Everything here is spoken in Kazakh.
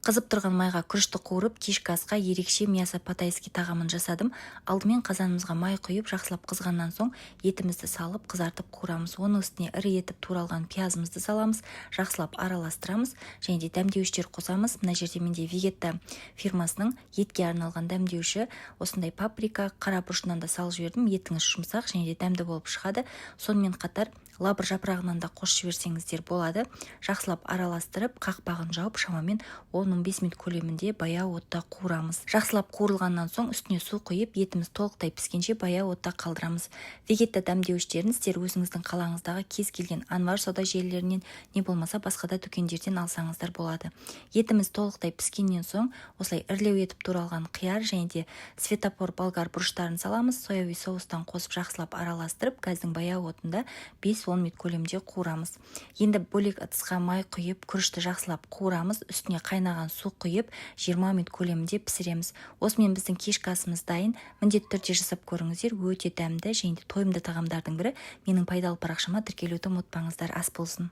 Қызып тұрған майға күрішті қуырып, кешкі асқа ерекше мясо по-тайски тағамын жасадым. Алдымен қазанымызға май құйып, жақсылап қызғаннан соң етімізді салып, қызартып қуырамыз. Оның үстіне ірі етіп туралған пиязымызды саламыз, жақсылап араластырамыз және де дәмдеуіштер қосамыз. Мына жерде менде Вегетта фирмасының етке арналған дәмдеуіші, осындай паприка, қара бұрышынан да салып жібердім. Етіңіз жұмсақ және де дәмді болып шығады. Сонымен қатар лавр жапырағынан да қосып жіберсеңіздер болады. Жақсылап араластырып, қақпағын жауып, шамамен 10-15 минут көлемінде баяу отта қуырамыз. Жақсылап қуырылғаннан соң үстіне су құйып, етіміз толықтай піскенше баяу отта қалдырамыз. Вегетта дәмдеуіштерін сіздер өзіңіздің қалаңыздағы кез келген Анвар сауда желілерінен, не болмаса басқа да дүкендерден алсаңыздар болады. Етіміз толықтай піскеннен соң осылай ірілеу етіп туралған қияр және де светофор болгар бұрыштарын саламыз. Соевый соустан қосып, жақсылап араластырып, газдың баяу отында 5-10 минут көлемінде қуырамыз. Енді бөлек ыдысқа май құйып, күрішті жақсылап қуырамыз. Үстіне қайнаған су құйып, 20 минут көлемінде пісіреміз. Осымен біздің кешкі асымыз дайын. Міндетті түрде жасап көріңіздер, өте дәмді және де тойымды тағамдардың бірі. Менің пайдалы парақшама тіркелуді ұмытпаңыздар. Ас болсын!